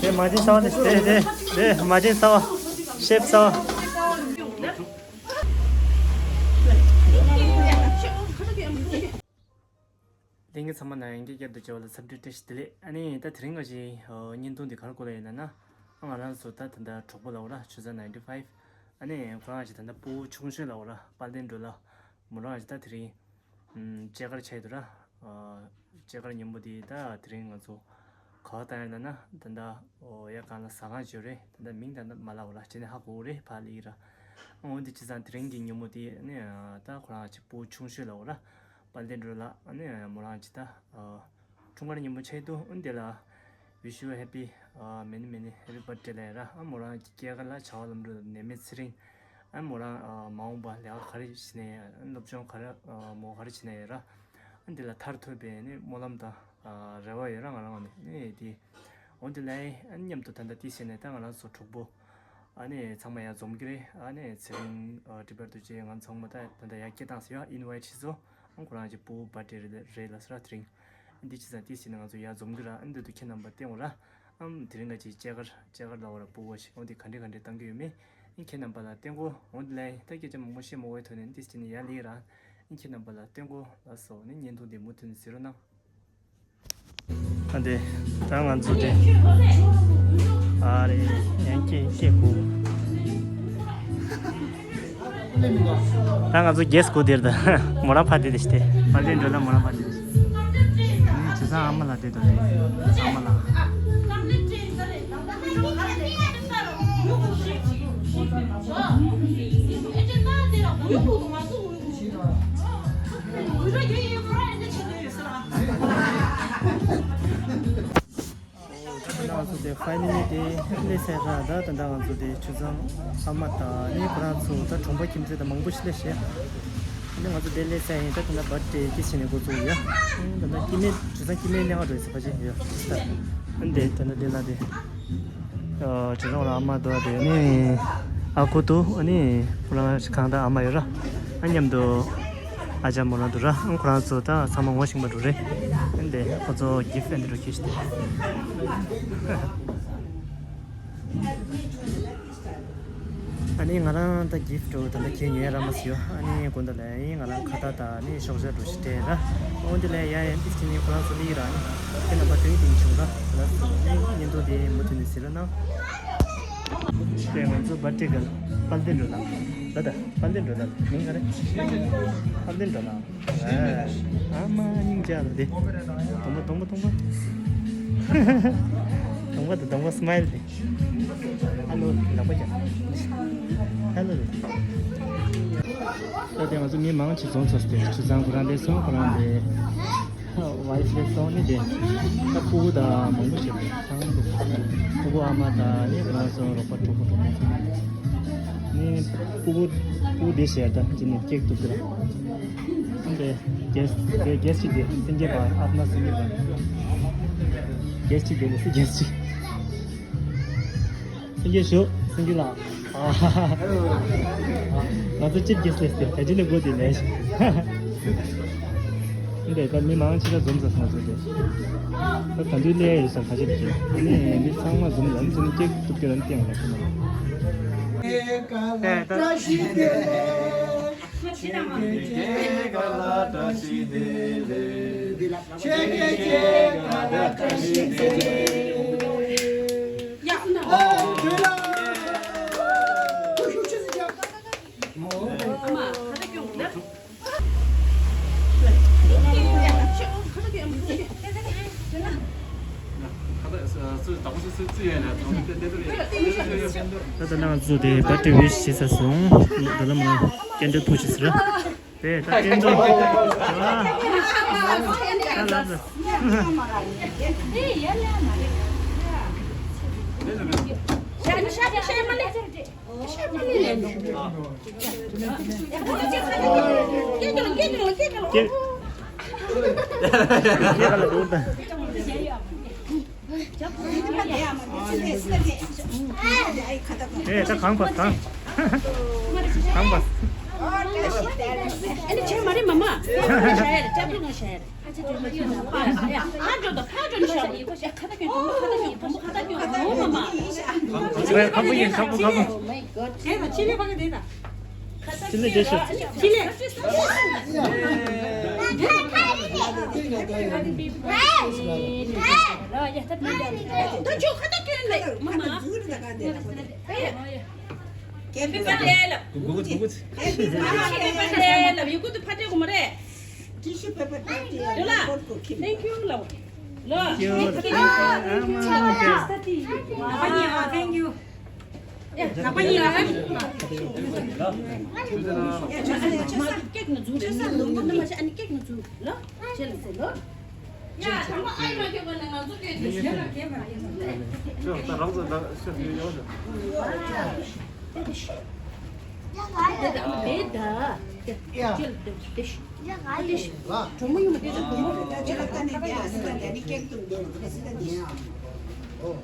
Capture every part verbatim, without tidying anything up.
དེ་མ་བྱན་གསར་པ་དེ། དེ་དེ་དེ་མ་བྱན་གསར་པ། ཤེབ་གསར་པ། ལྷན་རྒྱས་ཚང་མ་ནང་ཡང་བསྐྱར་དུ་མཇལ་བ་ལ་འཚམས་འདྲི་བཀྲ་ཤིས་བདེ་ལེགས། ཨ་ནི་ད་དེ་རིང་ང་ཞིག་བརྙན་ཐུང་འདི་ག་རེ་བཀོད་ལ་ཡིན་ན་ན། ཨ་ང་རང་ཚོ་ད་ད་ལྟ་གྲོགས་པོ་ལབ་ར། ཆུ་ཚང་ནའིན་ཊི་ཕའིབ། ཨ་ནི་ཁོ་རང་ཞིག་ད་ལྟ་ཕྲུ་གུ་ཆུང་ཤོས་ལབ་ར། དཔལ་ལྡན་སྒྲོལ་ལགས། མོ་རང་ཞིག་ད་དེ་རིང་ཨམ་སྐྱེས་སྐར་ཆགས་འདུག་ར། ཨ་སྐྱེས་སྐར་ཉིན་མོ་དེ་ད་དེ་རིང་ང་ཚོ་ག་པར་བཏང་ཡོད་ལབ་ན། ད་ལྟ་ཨོ་ཡ་གང་ལ་ཟ་ཁང་ཅིག་ཡོད་རེད། ད་ལྟ་མིང་ད་ལྟ་མ་ལབ་ར། བྱས་ནས་ཧ་གོ་གི་རེད། ཕར་སླེབས་ར། འོན་ཏེ་བྱས་ཙང་དེ་རིང་གི་ཉིན་མོ་དེ་ནི་ད་ཁོ་རང་ཅིག་ཕྲུ་གུ་ཆུང་ཤོས་ལབ་ར། དཔལ་ལྡན་སྒྲོལ་ལགས། ཨ་ནི་མོ་རང་ཅིག་ད་འཁྲུངས་སྐར་ཉིན་མོ་ཆགས་འདུག་འོན་ཏེ་ལ་wish you happy, uh, many many happy birthday ལབ་ར། ཨ་མོ་རང་གི་སྐྱེས་སྐར་ལ་བྱ་བ་ལམ་འགྲོ་ནད་མེད་ཚེ་རིང་། ཨ་མོ་རང་ཨ་མ་འོངས་པ་ལས་ཀ་ག་རེ་བྱེད་ནས་ཡོད། སློབ་སྦྱོང་ག་རེ་ཨ་མོ་ག་རེ་བྱེད་ནས་ཡོད་ར། ཨ་འདི་ལ་མཐར་ཐུག་པའི་ནི་སྨོན་ལམ་དང་ཨ་རེ་བ་ཡོད་ར། ང་རང་ནས་ནི་དེ། འོན་ཏེ་ལའི་ཨ་མཉམ་དུ་ད་ལྟ་དེ་བྱས་ནས་ད་ང་རང་ཚོ་གྲོགས་པོ་ཨ་ནི་ཚང་མ་ཡར་འཛོམས་ཀྱི་རེད། ཨ་ནི་ཚེ་རིང་ཨ་ཌི་བར་དུ་ཅེ་ང་ཚང་མ་ད་ད་ལྟ་ཡར་སྐད་བཏང་ཟེར་ཡ་ཨིན་ཝའི་ཊི་བྱས་སོང་། ཨ་ཁོ་རང་གི་ཕྲུ་གུ་བར་ཐ་ཌེ་རེད་ལབ་ས་ར་དེ་རིང་། འདི་བྱས་ཙང་དེ་བྱས་ནས་ང་ཚོ་ཡར་འཛོམས་ཀྱི་ར། ཨ་འདི་དུ་ཁྱེད་རྣམ་པ་བསྟན་དགོས་ར། ཨམ་དེ་རིང་ང་ཅིག་སྐྱེས་སྐར་སྐྱེས་སྐར་ལ་བ་ར་ཕྲུ་གུ་ཞིག་འོ་འདི་ག་འདྲ་ག་འདྲ་བཏང་གི་ཡོད་མེད། ཨ་ཁྱེད་རྣམ་པ་ལ་བསྟན་དགོས། འོ་འདི་ལ་ད་སྐད་ཆ་མང་པོ་བཤད་མ་དགོས་པའི་ཐོག་ནས་འདི་བྱས་ནས་ཡར་སླེབས་ར། ཨ་ཁྱེད་རྣམ་པ་ལ་བསྟན་དགོས་ལགས་སོ། ནི་བརྙན་ཐུང་འདི་མུ་མཐུད་ནས་གཟིགས་རོགས་གནང་། ཨ་འདི་ད་ང་ཚོ་དེ། ཨ་རེ་ཡང་སྐྱེས་སྐྱེས་གོ། ད་ང་ཚོ་རྒྱལ་སྒོ་དེར་ད་མོ་རང་ཕ་དེ་དེ་ཤི་སྟེ། ཕ་དེ་འགྲོ་ལ་མོ་རང་ཕ་དེ་དེ་ཤི། ཨ་ནི་བྱས་ཙང་ཨ་མ་ལགས་དེ་དང་དེ་ཨ་མ་ལགས། ང་ཚོ་དེ་ཕའི་ནལ་ལི་དེ་སླེབས་ཚར་ར། ད་ད་ལྟ་ང་ཚོ་དེ་ཆུ་ཚང་ཨ་མ་དང་ནི་ཁོ་རང་ཚོ་ད་གྲོང་པ་ཁྱིམ་མཚེས་དང་མང་པོ་ཞིག་སླེབས་ཤག་ཨ་ནི་ང་ཚོ་དེ་སླེབས་ཚར་ཡིན། ད་ད་ལྟ་བར་ཐ་ཌེ་དེ་བྱས་ནས་འགོ་བཙུགས་ཡོད། ད་ལྟ་སྐྱེ་དམན་ཆུ་ཚང་སྐྱེ་དམན་གླིང་ང་འགྲོ་ཡི་ཟེར་ཕ་ཆེ་ཡོད། ཨ་ནི་དེ་ད་ལྟ་དེ་ལ་དེ་ཆུ་ཚང་ལ་ཨ་མ་འདུག་དེ་ནི་ཨ་ཁུ་འདུག་ཨ་ནི་ཁོ་རང་གང་ལྟར་ཨ་མ་ཡོད་ར། ཨ་མཉམ་དུ། ཨ་ཅག་མོ་རང་འདུག་ར། ཁོ་རང་ཚོ་ད་ཚང་མ་ངོ་ཤེས་པ་འདྲ་རེད། ཨ་འདི་ཁོ་ཚོ་གིཕ་ཨ་འདི་འདྲ་ཁྱེར་ཤི་སྟེ། ཨ་ནི་ང་རང་ད་གིཕ་འདྲ་ད་ལྟ་ཁྱེར་ཉོས་ར་མ་སི་ཡོ། ཨ་ནི་དགོང་དག་ལ་ཨ་ནི་ང་རང་ཁ་བཏགས་དང་ཨ་ནི་ཤོག་བྱ་འདྲ་ཞིག་སྤྲད་ར། འོ་འདི་ལ་ཡ་ཡ་འདི་ཁྱེར་ནས་ཁོ་རང་ཚོ་སླེབས་ར། ཨ་ནི་ཁྱེད་རྣམ་པ་དོན་དེ་བྱུང་ར་ལ་སོ། ཨ་ནི་བརྙན་ཐུང་དེ་མུ་མཐུད་ནས་གཟིགས་རོགས་གནང་། དེ་ང་ཚོ་བར་ཐ་ཌེ་གལ་དཔལ་ལྡན་སྒྲོལ་ལགས། ད་ད་དཔལ་ལྡན་སྒྲོལ་ལགས་མིང་ག་རེ། དཔལ་ལྡན་སྒྲོལ་ལགས། ཨ་མ་སྙིང་རྗེ་ལ་དེ། གདོང་པ་གདོང་པ་གདོང་པ། གདོང་པ་དང་གདོང་པ་སི་མའི་ལི་དེ། ཧ་ལོ་ལག་པ་རྒྱབ། ཧ་ལོ་ལེ། ད་དེ་ང་ཚོ་མི་མང་ཆེ་འཛོམས་ཚར་སྟེ་ཆུ་ཚང་ཁོ་རང་དེ་སོང་ཁོ་རང་དེ། ཝའི་ཕི་ལ་སོང་ནི་དེ། ད་ཕྲུ་གུ་དང་མང་པོ་ཞིག་ཚང་མ་དེ། ཕྲུ་གུ་ཨ་མ་དང་ནི་ང་ཚོ་རོགས་པ་གྲོགས་པོ་གྲོགས་མོ་ཚང་མ། ནི་ཕྲུ་གུ་ཕྲུ་གུ་དེ་ཞེ་དྲག་ཅི་ནས་ཀེག་ཐུག་གི་ར། འདི་རྒྱལ་རྒྱལ་སྤྱི་དེ་སེང་གེ་པ་ཨབ་ན་སེང་གེ་པ། རྒྱལ་སྤྱི་དེ་ལས་སེ་རྒྱལ་སྤྱི། སེང་གེ་ཞོ། སེང་གེ་ལགས། ང་ཚོ་ཅིབ་གེ་སི་ལས་ཏེ་ད་ཅི་ནས་སྒོ་དེ་ལས། འདི་ད་མི་མང་ཆེ་ས་འཛོམས་ས་སོང་ཚོད་དེ། ད་ད་དུས་ལས་ཡོད་ས་ཁ་ཤས་ཀྱི་ཨ་ནི་མི་ཚང་མ་འཛོམས་ལ་ནི་ཚོ་ནི་ཀེག་ཐུག་ཀྱི་ར་ནི་སྟེང་ལ་ཁོ་ན། ཁྱེད་ཀྱི་ཁྱེད་ཀ་ལ་བཀྲ་ཤིས་བདེ་ལེགས། ཁྱེད་ཀྱི་ཁྱེད་ཀ་ལ་བཀྲ་ཤིས་བདེ་ལེགས། ཡ། ཨོ། ཁྱོད་ལ། ཨ་མ། ཁ་ད་སྐྱོང་ན། ད་ལྟ་ང་ཚོ་དེ་བར་ཐ་ཌེ་ཝིཤ་བྱེད་ས་སོང་། འགྲོ་ལམ་ནང་སྐད་འབོད་ཐུག་ཅིག་ཟེར། དེ་ད་སྐད་འབོད། ད་ལབ་ལ། ཨེ་ད་གང་པ་གང་། གང་པ། ཨ་ནི་ཆེ་མ་རེད་མ་མ། ཁ་འགྲོ་དང་ཁ་འགྲོ་ནི་ཤ་བ་ཡིན་པ་ཤ་ཁ་ད་ཁྱོད་དུང་མོ་ཁ་ད་ཁྱོད་དུང་མོ་ཁ་ད་ ཁ་པོ་ཡིན། ཁ་པོ། ཁ་པོ། དེ་ལ་ཕྱི་ལས་ཕ་གི་དེ་དང་། ཕྱི་ལས་རྒྱལ་ཤོག་ཕྱི་ལས། ད་ཆོ་ཁ་ཏ་ཁྱོད་ལས་མ་མ། ཀེམ་པི་ཕ་ཏེ་ལ། གུ་གུ་གུ་གུ། ཀེམ་པི་ཕ་ཏེ་ལ། ཡུ་གུ་དུ་ཕ་ཏེ་གུ་མ་རེད། Tissue paper ཕ་ཏེ་ལ། ལོ་ལ། Thank you ལོ། ལོ། Thank you. Thank you. ཡ། ནག་པ་ཡིན་ལ། ཡ། ཆོས་ས་ལོ་མ་ནི་མ་ཤ་ཨ་ནི་ཀེག་ནི་ཚུ་ལོ། ཆེ་ལ་ཟེར་ལོ། ཡ། དང་པོ་ཨ་ཡི་མ་ཁྱོད་པ་ནི་ང་ཚོ་སྐད་དེ་ཤེས་ལ་ཁྱད་པར་ཡོད་ལ། ད་རང་ཚོ་ད་ཤ་ཡོད་ཡོད་ལ། དེ་ད་མེད་ད། ཡ། ཅི་ལ་དེ་དེ་ཤ། ཡ་ང་ཡི་ཤ། གྲོགས་མོ་ཡིན་མ་དེ་ད་གྲོགས་མོ། ཅི་ལ་ད་ནི་དེ་ཨ་སི་ད་དེ་ནི་ཀེག་ཏུ་འདོན་ཏུ་སི་ད་དེ་ཡ། ཨོ།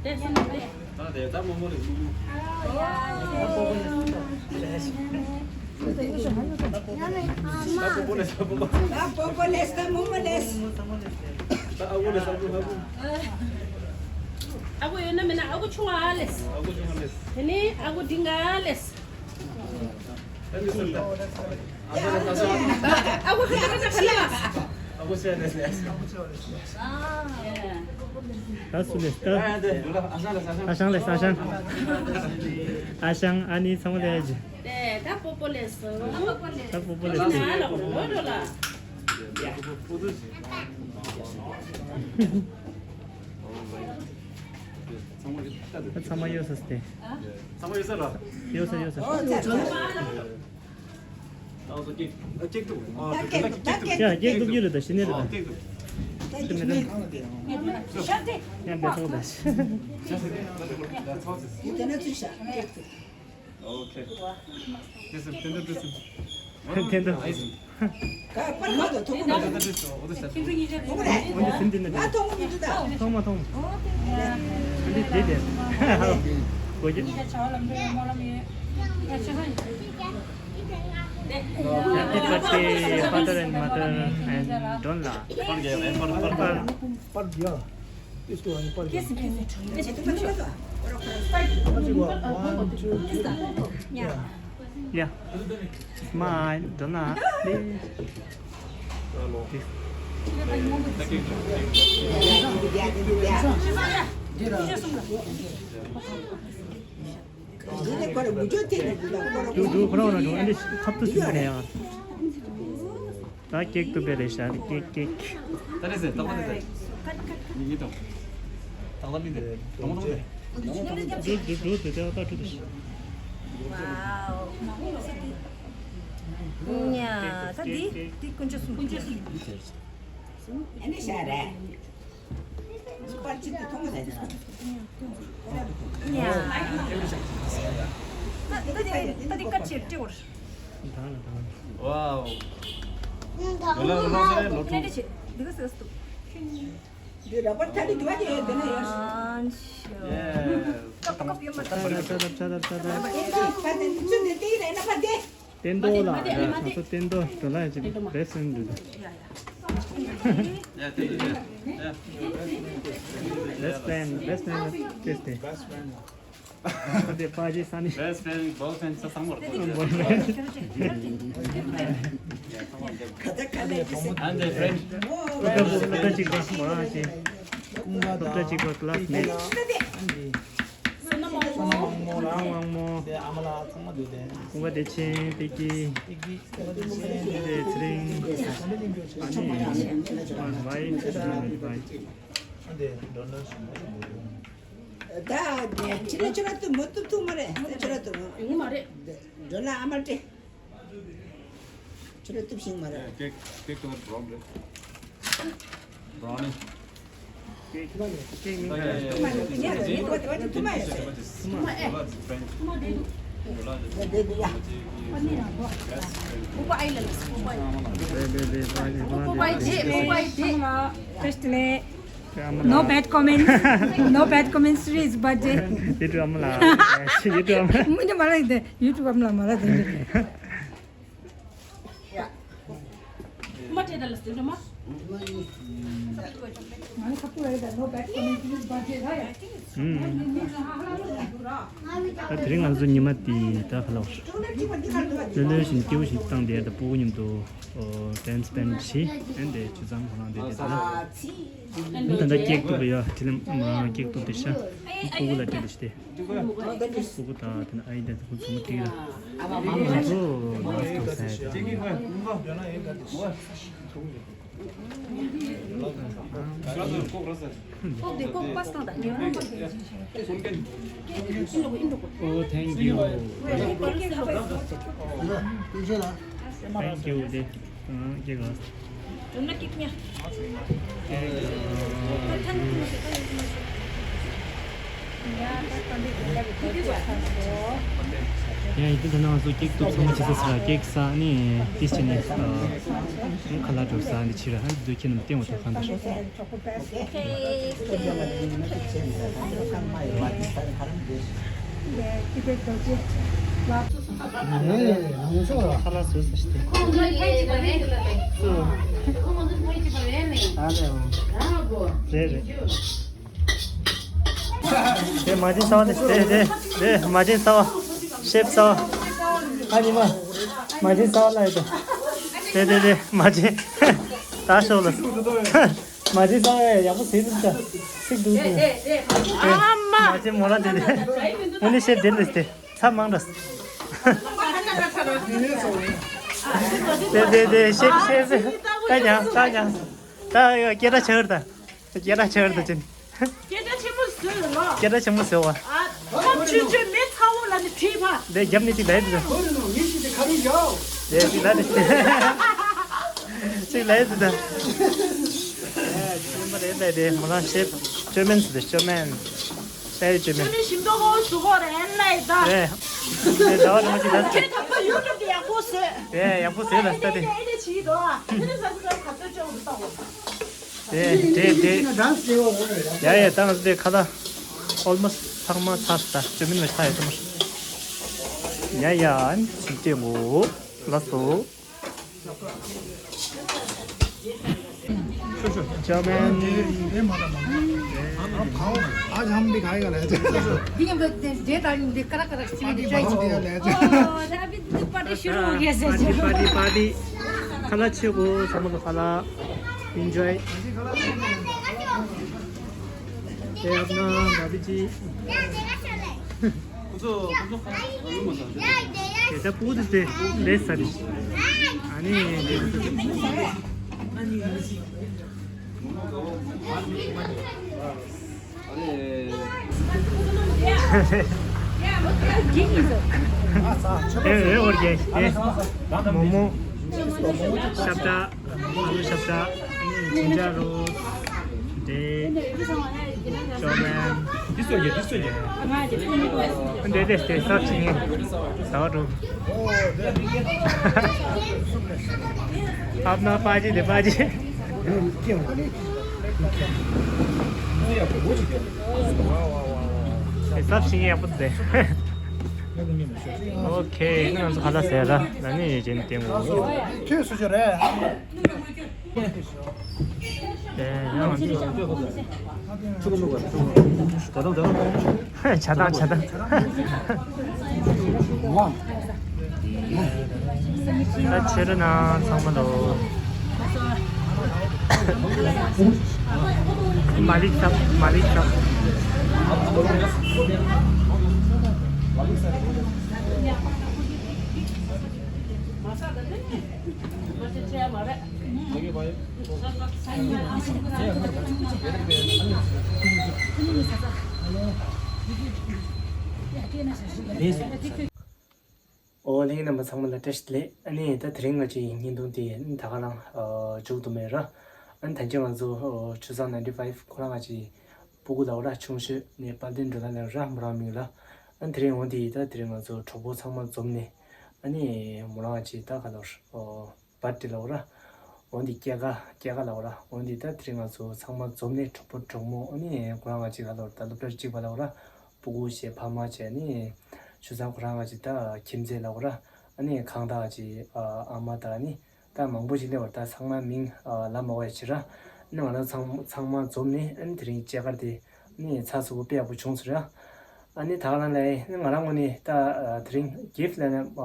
དེ་སུ་ནི་དེ། ད་དེ་ད་མོ་མོ་རེད། མོ་མོ། ད་པོ་པོ་ལེས། ད་པོ་པོ། ད་པོ་པོ་ལེས། ད་མོ་མོ་ལེས། ད་ཨ་ཁུ་ལེས། ཨ་ཁུ། ཨ་ཁུ་ཡོད་ན་མེད་ན་ཨ་ཁུ་ཆུང་བ་ལེས། ཨ་ཁུ་ཆུང་བ་ལེས། དེ་ནས་ཨ་ཁུ་འདི་ང་ལེས། ཨ་ཁུ་ཁ་ཁ་ཁ་ལ། ཨ་ཁུ་ཤ་ལེས་ལེས། ད་སུ་ལེས། ད་ཨ་ཞང་ལེས། ཨ་ཞང་། ཨ་ཞང་། ཨ་ནི་ཚང་མ་ལེས། དེ་ད་པོ་པོ་ལེས། ད་པོ་པོ་ལེས། ང་ལ་ལོ་ལོ་ལ། ད་ཚང་མ་ཡོད་ས་སྟེ། ཚང་མ་ཡོད་ས་ར། ཡོད་ས། ཡོད་ས། ཨོ་ཙེ་ཙེ། ད་ཀེག་ཀེག་ཏུ། ཨ་ཀེག་ཏུ། ཀེག་ཏུ་ཡོད་རེད། ད་ཤི་ནི་རེད། ད་ཀེག་ཏུ། ད་ཤི་ནི་རེད། ཡང་བེ་སོང་ད། ཡིན་ད་ན་ཚུལ་ཤ། ཨོ་ཁེ། ཏེ་སེམས་ཏེ་འདྲ་ཏེ་སེམས། ཏེ་འདྲ། ཀ་པར་མ་དོ་ཐོང་མ་དོ། ཐོང་མ་རེད། ང་ཐོང་མི་འདུག་ད། ཐོང་མ་ཐོང་། འདི་དེ་དེ། གོ་རྒྱུ། Happy birthday, father and mother and Donla. པར་རྒྱག་པར་པར་པར། པར་རྒྱག། This one, པར་རྒྱག། One, two, three. Yeah. Yeah. Smile, Donla, please. འགྲོ་འགྲོ། ཁོ་རང་ལ་འགྲོ། ཨ་ནི་ཁབ་ཏུ་ཟིན་ནས་ཡང་། ད་ཀེག་ཏུ་བེ་རེ་ཤ་ཀེག་ཀེག་ད་རེ་ཟེར། ད་པོ་དེ་ཟེར། ཡིན་ཡིན་ཏོ། ད་ལ་མི་དེ་ཏོང་ཏོང་དེ། འགྲོ་འགྲོ་འགྲོ། དེ་དེ་ད་ད་འགྲོ་དེ། ཝའོ། ཉ། ད་འདི་འདི་དཀོན་མཆོག་གསུམ། དཀོན་མཆོག་གསུམ། ཨ་ནི་ཤ་རེད། པར་ཅིག་ཏུ་མཐོང་མ་ཟད། ཡ། ད་ད་དེ་ད་དེ་ཀ་ཆེར་ཏེ་བར། ཝའོ། ད་ལ་ལ་ལ་ལོ་ཐུང་། འདི་ག་ཟེར་སྟུ། འདི་ར་པར་ཐ་ལི་དུ་བ་ཅེ་ཡོད་དེ་ན་ཡོད། ཡེ། ཀབ་ཀབ་ཡོད་མ་ད། ད་ད་ད་ད་ད། ཨེ་ད་ད་དེ་ཚུ་ནི་དེ་རེ་ན་པ་དེ། བསྟན་རྡོར་ལགས་རེད། ང་ཚོ་བསྟན་རྡོར་དོ་ལགས་ཅིག་best friend རེད། Best friend, best friend, best friend. དེ་པ་ཇི་ས་ནི། Best friend, boyfriend ས་ཚང་མར་གོ། Boyfriend. And the friend. སློབ་གྲྭ་སློབ་གྲྭ་གཅིག་པ་མོ་རང་ཅིག་སློབ་གྲྭ་གཅིག་པ་classmate། བསོད་ནམས་དབང་མོ། བསོད་ནམས་དབང་མོ། དེ་ཨ་མ་ལགས་ཚང་མ་འདུག་དེ། ཀུན་དགའ་བདེ་ཆེན་བདེ་སྐྱིད། བདེ་སྐྱིད། ཀུན་དགའ་བདེ་ཆེན། དེ་ཚེ་རིང་། ཨ་ནི་ཨ་ནི་ཨ་ནི་ཨ་ནི། ཨ་འདི་འགྲོ་ན་སུ་མ་རེད། ད་ཕྱི་ལ་ཕྱི་ལ་ཏུ་མོ་ཏུ་ཐུག་མ་རེད། ཕྱི་ལ་ཏུ་ཡོང་མ་རེད། འགྲོ་ན་ཨ་མ་ཏྲེ། ཁྱོད་ལ་གཏུབ་ཤིང་མ་རེད། ཀེག་ཀེག་ཏུ་བར་བྲོན་རེད། བྲོན་ནི། ཀེག་ཀེག་མིང་ག་རེ། ཐུ་མ་ཡོད་ཟེར། ཐུ་མ་ཡོད་ཟེར། ཐུ་མ་ཨེ། ཐུ་མ་ཨེ། ཐུ་མ་ཨེ། ཨ་ནི་རང་པོ། པོ་པོ་ཨེ་ལ་ལ་ཟེར། པོ་པོ་ཨེ། པོ་པོ་ཨེ་ཇེ། པོ་པོ་ཨེ་ཇེ། First ལེ། No bad comments. No bad comments to his birthday. YouTube ཨ་མ་ལགས། YouTube ཨ་མ་ལགས། མི་འདི་མ་ལགས་འདི། YouTube ཨ་མ་ལགས་མ་ལགས་འདི། ཡ། མ་དྲེད་ད་ལ་སྟེ་འགྲོ་མ། ད་དེ་རིང་ང་ཚོ་ཉི་མ་དེ་ད་ག་ལ་བར་ལོ་ལོ་བཞིན་སྐྱིད་པོ་ཞིག་བཏང་དེ་ད་སྤུ་གུ་མཉམ་དུ་time spend བྱས། ཨན་དེ་ཆུ་ཚང་ཁོ་རང་དེ་དེ་ད་ད་ད་ཀེག་བཏུག་ཡ་དྲི་ལམ་ཀེག་བཏུག་དེ་ཤ་སྤུ་གུ་ལ་སྤྲད་དེ་ཤ་དེ་སྤུ་གུ་ད་དེ་ན་ཨའི་དེ་ཁོ་ཚོ་མ་ཀེག་ར་ང་ཚོ་ལ་སྟོད་ས་ཡ་དེ། Oh, thank you. Thank you. དེ་ཨ་ཀེག་ཨ། ཡང་ཡིན་དུས་ད་ནང་ང་ཚོ་ཀེག་བཏུག་ཚང་མ་བྱེད་ས་ཟེར་ར་ཀེག་ཟ་ནི་ཏིས་བྱས་ནས་ཁ་ལག་འགྲོ་ཟ་ནི་ཕྱིར་ཧན་དུ་ཁྱེད་རྣམས་བསྟན་འོ་ཐོག་ཁང་དུ། ཁ་ལག་བཟོས་ས་ཞིག་སྟེ། རེད་རེད། དེ་མ་བྱན་ཟ་བ་དེ་དེ་དེ་དེ་མ་བྱན་ཟ་བ། ཤེབ་ཟ་བ། ཨ་ནི་མ། མ་བྱན་ཟ་བ་ལ་ཡོད་དོ། དེ་དེ་དེ་མ་བྱན། ད་ཤོག་ལ། མ་བྱན་ཟ་བ་ཡག་པོ་ཟེར་འདུག་ད། ཚིག་འདུག་དེ། ཨ་མ། མ་བྱན་མོ་ལ་དེ་དེ། མོ་ནི་ཤེབ་དེ་ལ་སྟེ། ཚ་མང་འདྲ། དེ་དེ་དེ་ཤེབ་ཤེབ། ད་ཉང་ད་ཉང་། ད་སྐད་གྲགས་ཆེ་བར་ད། སྐད་གྲགས་ཆེ་བར་ད་ཅན། སྐད་གྲགས་ཆེན་པོ་བཟོས་ཡོད་ལོ། སྐད་གྲགས་ཆེན་པོ་བཟོས་བ། ཨ། ཁམས་ཆུ་ཆུ་མེ་ཚ་བོ་ལ་ནི་ཁྲིད་པ། དེ་རྒྱབ་ནི་ཅིག་ལ་ཡི་དུ། ཁོ་རེ་ནོ་ངེད་ཤི་དེ་ཁ་རུ་ཡོད། དེ་ཅིག་ལ་དེ། ཅིག་ལ་ཡི་དུ་ད། ཨེ་ཅུ་མ་རེད་ལ་དེ་མོ་རང་ཤེབ་ཅོ་མེན་སི་དེ་ཅོ་མེན། ཨེ་ཅོ་མེན། ཅོ་མེན་ཞིམ་མདོག་ཧོ་སུ་ཧོ་རེ་ཨེན་ལ་ཡི་ད། ཨེ། དེ་ཟ་བ་དེ་མ་ཅིག་ལ་དེ། ཁྱེད་ད་ལྟ་ཡུ་ཊུབ་དེ་ཡག་པོ་བཟོས། དེ་ཡག་པོ་བཟོས་ལ་ས་དེ། ཨེ་དེ་ཆི་དོ། ཨེ་དེ་ཟ་ཟ་ག་ཚོད་ཅོ་འདུག་ད་འོ། དེ་དེ་དེ། ཡ་ཡ་ད་ང་ཚོ་དེ་ཁ་ལག་ཨོལ་མོ་སི་ཚང་མ་ཚར་སོང་། ད་ཅོ་མིན་མ་ཆག་ཡ་ཚང་མ། ཡ་ཡ་ཨན་ཚིག་དེ་ངོ་ལ་སོ། ཅོ་མིན། आज हम भी खाएगा ले। दिन में दे तारीख दे करा करा सी में पार्टी पार्टी दिया ले। ओ अभी तो पार्टी शुरू हो गया सर। Party party party. ཁ་ལག་ཆེ་གོ་ཚང་མ་ལ་ཁ་ལག། Enjoy. དེ་ཡབ་ན་བ་བི་ཅི། དེ་ད་པུ་དེ་དེ་ལས་ས་རེད། ཨ་ནི་དེ། ཨེ་ཨེ་འོར་གེ་ཨེ། མོ་མོ། ཤབ་ད། ཨ་ལུ་ཤབ་ད། ཅིན་ཅ་རོ། དེ། ཅོ་མན། འདི་སོ་ཡེ་འདི་སོ་ཡེ། འདི་དེ་དེ་སབ་ཅིང་ངེ། ཟ་བ་འགྲོ། ཨབ་ན་པ་ཅི་དེ་པ་ཅི། དེ་སབ་ཅིང་ངེ་ཡག་པོ་དེ། ཨོ་ཁེ། ང་ཚོ་ཁ་ལག་ཟས་ར་ལ་ནི་ཡེ་ཅན་ཏེ་ངོ་། ཁྱོད་སུ་ཅོ་རེད། ཇ་དང་ཇ་དང་། ད་ཕྱི་རུ་ན་ཚང་མ་ལོ། མ་ལིག་ཐབ་མ་ལིག་ཐབ། ཨོ་ལྷན་རྒྱས་རྣམ་པ་ཚང་མ་ལ་བཀྲ་ཤིས་བདེ་ལེགས། ཨ་ནི་ད་དེ་རིང་ང་ཅིག་བརྙན་ཐུང་དེ་ད་ག་རང་མཇུག་ཏུ་མེད་ར། ཨ་ནི་ད་ཅི་ང་ཚོ་ཆུ་བཟང་ninety five ཁོ་རང་ང་ཅིག་སྤུ་གུ་ལ་འོ་ར་ཆུང་ཤོས་ནས་དཔལ་ལྡན་འགྲོ་ལ་ལ་ར་མོ་རང་མིང་ལ། ཨ་ནི་དེ་རིང་འོ་དེ་ད་དེ་རིང་ང་ཚོ་གྲོགས་པོ་ཚང་མ་འཛོམས་ནས་ཨ་ནི་མོ་རང་ང་ཅིག་ད་ག་ལ་བར་ཏི་ལ་འོ་ར། འོ་འདི་སྐྱེས་སྐར་སྐྱེས་སྐར་ལ་འོ་ར། འོ་འདི་ད་དེ་རིང་ང་ཚོ་ཚང་མ་འཛོམས་ནས་གྲོགས་པོ་གྲོགས་མོ་ཨ་ནི་ཁོ་རང་ང་ཅིག་ག་ལ་འོ་ར་ད་སློབ་གྲྭ་གཅིག་པ་ལ་འོ་ར། སྤུ་གུ་བྱས་ཕ་མ་བྱས་ནི་ཆུ་ཚང་ཁོ་རང་ང་ཅིག་ད་ཁྱིམ་མཚེས་ལ་འོ་ར། ཨ་ནི་ཁང་བདག་ཅིག་ཨ་མ་དང་ནི་ད་མང་པོ་ཞིག་སླེབས་པ་རེད། ད་ཚང་མ་མིང་ལབ་མ་དགོས་ཡ་ཕྱིར་ར། ནི་ང་རང་ཚང་ཚང་མ་འཛོམས་ནས་ཨ་ནི་དེ་རིང་སྐྱེས་སྐར་དེ་ནི་ཚགས་ཚུད་པོ་དཔེ་ཡག་པོ་བྱུང་སོང་ར། ཨ་ནི་ད་ག་རང་ལ་ནི་ང་རང་ངོས་ནས་ད་དེ་རིང་གིཕ་ལེན་ན་པ་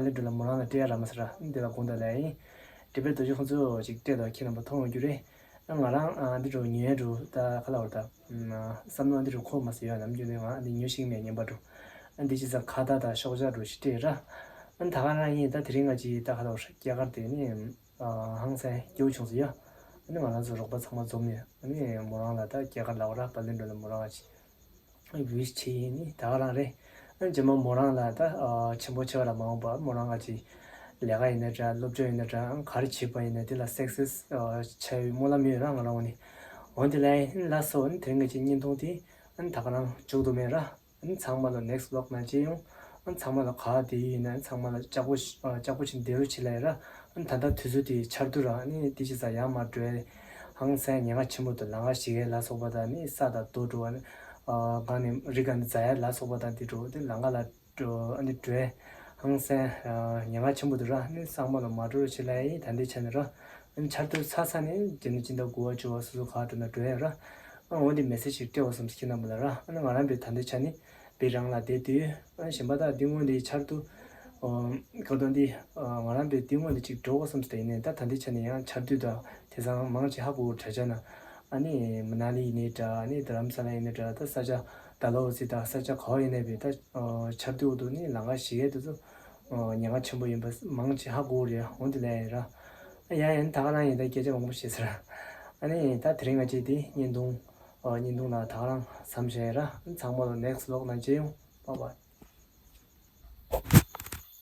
ལི་འགྲོ་ལ་མོ་རང་ལ་སྤྲད་ཡ་ར་མ་ཟེར་ར། ཨ་ནི་དེ་ལ་དགོངས་དག་ལ་ཡིན། དེ་བས་རྡོ་རྗེ་ཁོང་ཚོ་ཅིག་སྤྲད་དང་ཁྱེད་རྣམ་པ་མཐོང་ཡོང་རྒྱུ་རེད། ཨ་ང་རང་ཨ་འདི་འགྲོ་ཉོ་ཡ་འགྲོ་ད་ག་ལ་བར་ད་བསམ་བློ་འདི་འགྲོ་འཁོར་མ་ཟེར་ཡ་ནམ་རྒྱུན་ནས་ང་འདི་ཉོ་ཤེས་མེད་ཉན་པ་འགྲོ། ཨ་འདི་ཅི་ཙམ་ཁ་བརྡ་དང་ཤོག་བྱ་འགྲོ་ཞིག་སྤྲད་ར། ཨ་ད་ག་རང་ཡིན་ད་དེ་རིང་ང་ཅི་ད་ག་ལ་བར་སྐྱེས་སྐར་དེ་ནི། ཧང་སང་སྐྱིད་པོ་བྱུང་སོང་ཡ། ཨ་ནི་ང་རང་ཚོ་རོགས་པ་ཚང་མ་འཛོམས་ནས་ཨ་ནི་མོ་རང་ལ་ད་སྐྱེས་སྐར་ལབ་ར་པ་ལི་འགྲོ་ལ་མོ་རང་ཅི་ཝིཤ་བྱེད་ཡིན་ནི་ད་ག་རང་རེད། ཨ་ནི་རྗེས་མ་མོ་རང་ལ་ད་ཆེན་པོ་ཆེ་བ་ལ་མ་འོངས་པ་མོ་རང་ང་ཅི་ལས་ཀ་ཡིན་ན་འདྲ་སློབ་སྦྱོང་ཡིན་ན་འདྲ་ག་རེ་བྱེད་པ་ཡིན་ན་དེ་ལ་སག་སེ་སི་ཆགས་ཡོད་སྨོན་ལམ་ཡོད་ར་ང་རང་ངོས་ནས། འོན་ཏེ་ལ་ཡིན་ལ་སོ་ཨ་ནི་དེ་རིང་གི་ཅི་བརྙན་ཐུང་དེ་ཨ་ནི་ད་ག་རང་མཇུག་ཏུ་མེད་ར། ཨ་ནི་ཚང་མ་ལ་next vlog་ནང་མཇལ་ཡོང་། ཨ་ནི་ཚང་མ་ལ་ག་དེ་ཡིན་ན་ཚང་མ་ལ་ལྕགས་པོ་ལྕགས་པོ་ཆེན་བདེ་རུ་ཆེ་ལ་ཡ་ར། ཨ་ནི་ད་ལྟ་དུས་ཚོད་དེ་ཆར་དུས་ར་ཨ་ནི་དེ་ཅི་ས་ཡར་མར་འགྲོ་ཡ། ཧང་སང་ཉེན་ཁ་ཆེན་པོ་དུ་ལམ་ཁ་ཞིག་ཡ་ལ་སོགས་པ་དང་ནི་ས་དང་རྡོ་འགྲོ་བ་ནི། གང་ནི་རི་ག་ནི་འཛེག་ཡ་ལ་སོགས་པ་དང་དེ་འགྲོ་དེ་ལམ་ཁ་ལ་འགྲོ་ཨ་ནི་འགྲོ་ཡ། ཧང་སང་ཉེན་ཁ་ཆེན་པོ་དུ་ར་ཨ་ནི་ཚང་མ་ལ་མ་འགྲོ་རུ་ཆེ་ལ་ཡ་ཡིན་ད་འདི་ཆ་ནི་ར། ཨ་ནི་ཆར་དུས་ཚ་ཚ་ནི་དེ་ནི་ཅི་འདྲ་དགུ་བ་བཅུ་བ་སོ་སོ་ག་འགྲོ་ན་འགྲོ་ཡ་ར། ཨ་འོ་འདི་མེ་སེ་ཇི་ཞིག་སྤྲད་བ་སོམ་སི་ཁྱེད་རྣམ་པ་ལ་ར། ཨ་ནི་ང་རང་པའི་ད་ལྟའི་ཆ་ནི་པའི་རང་ལ་བསྡད་དུས་ཨ་ནི་གཞན་པ་ད་འདི་སྔོན་འདི་ཆར་དུ་ག་དོན་འདི་ང་རང་པའི་འདི་སྔོན་འདི་ཅིག་འགྲོ་བ་སོམ་སི་ད་ཡིན་ནས་ད་ད་ལྟའི་ཆ་ནི་ཡང་ཆར་དུས་ད་དེ་སང་མང་ཆེ་ཧ་གོ་གྲ་ཆ་ན་ཨ་ནི་མ་ན་ལི་ཡིན་ནའི་འདྲ་ཨ་ནི་རྡ་རམ་ས་ལ་ཡིན་ནའི་འདྲ་ད་ས་ཆ་ད་ལོ་སི་ད་ས་ཆ་ག་བ་ཡིན་ནའི་པའི་ད་ཆར་དུས་འོག་ཏུ་ནི་ལམ་ཁ་ཞིག་ཡས་དུས་ཚོ་ཉེན་ཁ་ཆེན་པོ་ཡིན་པ་མང་ཆེ་ཧ་གོ་རེད་འོན་ཏེ་ལས་ཡིན་ར། ཡ་ཡིན་ད་ག་རང་ཡིན་ད་སྐད་ཆ་མང་པོ་བཤད་ཟེར། ཨ་ནི་ད་དེ་རིང་ང་ཅིག་དེ་བརྙན་ཐུང་། ཨོ་བརྙན་ཐུང་ལ་ད་ག་རང་མཚམས་བཞག་ཡ་ར། ཚང་མ་ལ་next vlog་ནང་མཇལ་ཡོང་། Bye bye།